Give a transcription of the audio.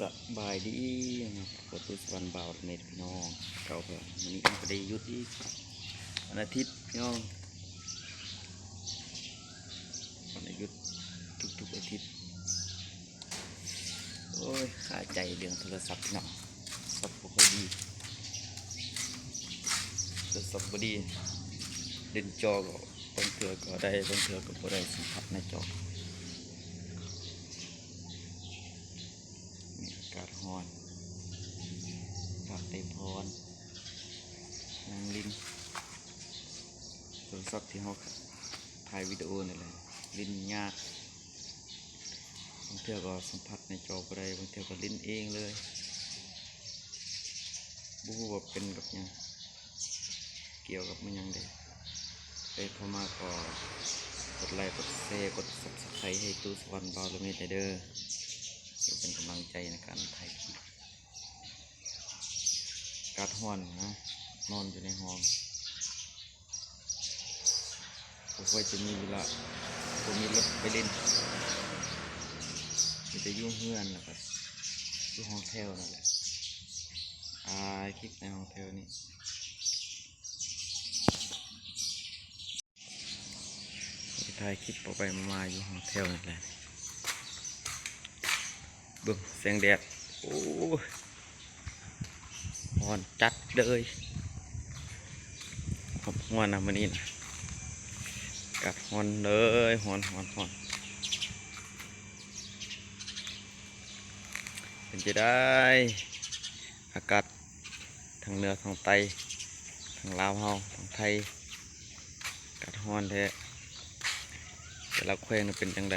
ສະບາຍດີເນາະ ປະຕູສະຫວັນບ່າວເມດພີ່ນ້ອງ ເກົ່າເພິ່ນ ມື້ນີ້ກໍໄດ້ຢຸດອີກ ວັນອາທິດພີ່ນ້ອງ ວັນອາທິດທຸກໆອາທິດ. ໂອ້ຍ ຄາໃຈເລື່ອງໂທລະສັບພີ່ນ້ອງ ສັບບໍ່ຄ່ອຍດີ ໂທລະສັບບໍ່ດີ ເຫຼັ້ນຈໍກໍບາງເທື່ອກໍໄດ້ ບາງເທື່ອກໍບໍ່ໄດ້ ສັມຜັດໃນຈໍ. ນີ້ອາກາດຮ້ອນ ອາກາດໄດ້ຜ່ອນ ນັ່ງຫຼິ້ນໂທລະສັບທີ່ເຮົາຖ່າຍວິດີໂອນີ້ແຫຼະ ຫຼິ້ນຍາກ. ບາງເທື່ອກໍສຳຜັດໃນຈໍບໍ່ໄດ້ ບາງເທື່ອກໍຫຼິ້ນເອງເລີຍ ບໍ່ຮູ້ວ່າເປັນກັບຫຍັງ ກ່ຽວກັບມັນຫຍັງເດ້. ໃຜເຂົ້າມາກໍກົດໄລ ກົດແຊ ກົດ Subscribe ໃຫ້ຕູ້ສະຫວັນບ່າວລະເມດແດ່ເດີ ເພື່ອເປັນກຳລັງໃຈໃນການຖ່າຍຄລິບ. ອາກາດຮ້ອນນະ ນອນຢູ່ໃນຫ້ອງ ບໍ່ຄ່ອຍຈະມີເວລາ ບໍ່ມີລົດໄປຫຼິ້ນ ມີແຕ່ຢູ່ເຮືອນ ແລ້ວກໍຢູ່ຫ້ອງແຖວນັ້ນແຫຼະ ຖ່າຍຄລິບໃນຫ້ອງແຖວນີ້ ຖ່າຍຄລິບໄປໆມາໆຢູ່ຫ້ອງແຖວນີ້ແຫຼະ. ເບິ່ງແສງແດດ ໂອ້ຍ ຮ້ອນຈັດເລີຍ ຮ້ອນນະມື້ນີ້ນະ ອາກາດຮ້ອນເລີຍ ຮ້ອນໆໆ. ເປັນຈັ່ງໃດ ອາກາດທາງເໜືອທາງໃຕ້ ທາງລາວເຮົາ ທາງໄທ ອາກາດຮ້ອນແທ້ ແຕ່ລະແຂວງນັ້ນເປັນຈັ່ງໃດ?